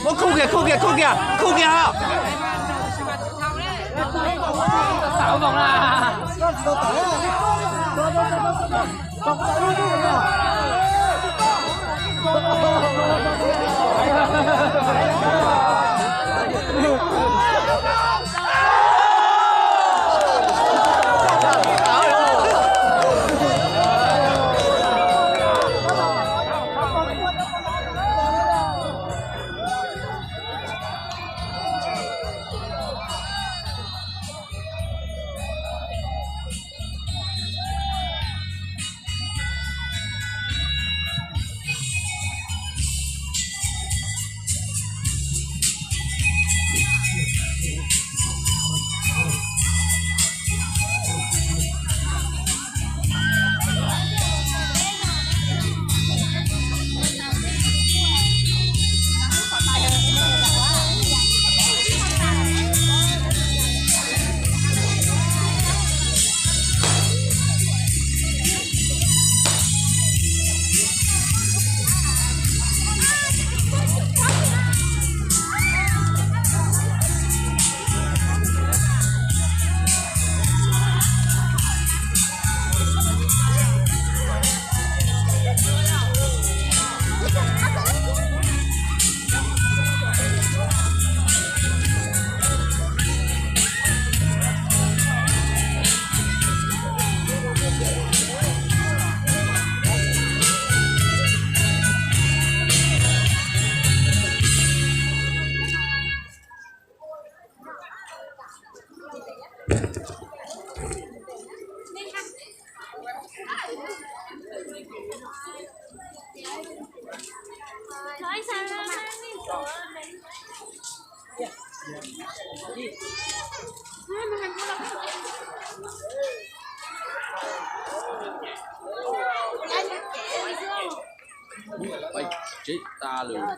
Muab khuj kiag, khuj kiag, khuj kiag, khuj kiag os.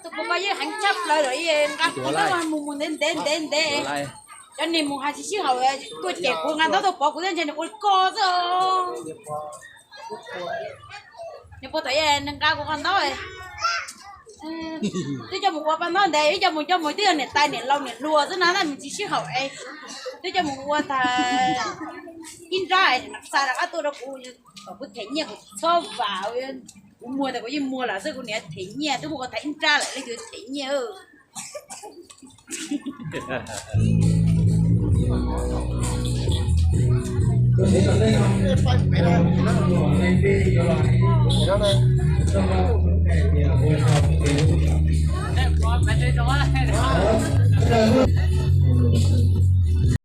Tus poj koj yeej heev tshaj plaws lawm, nqa mus mus ntev ntev ntev ntev. Cov niag mus hais tsis sib haum, tuaj cem kuv nqa ntaub tuaj pov kuv thiab ntshe nws ua li ko xwb. Nws puas tau nqa kuv nqa ntaub, twb coj mus ua paj ntaub ntev, ib coj mus coj mus twb yog niam tais niam laus niam hluas xwb na, mus tsis sib haum es twb coj mus ua tag ib nrab, xa rov qab tuaj rau kuv kom kuv them nyiaj, kuv txhob vam, kuv muag tas kuv yeej muag lawm xwb, kuv niam them nyiaj, twb muaj ua tag ib nrab lawm leej twg them nyiaj.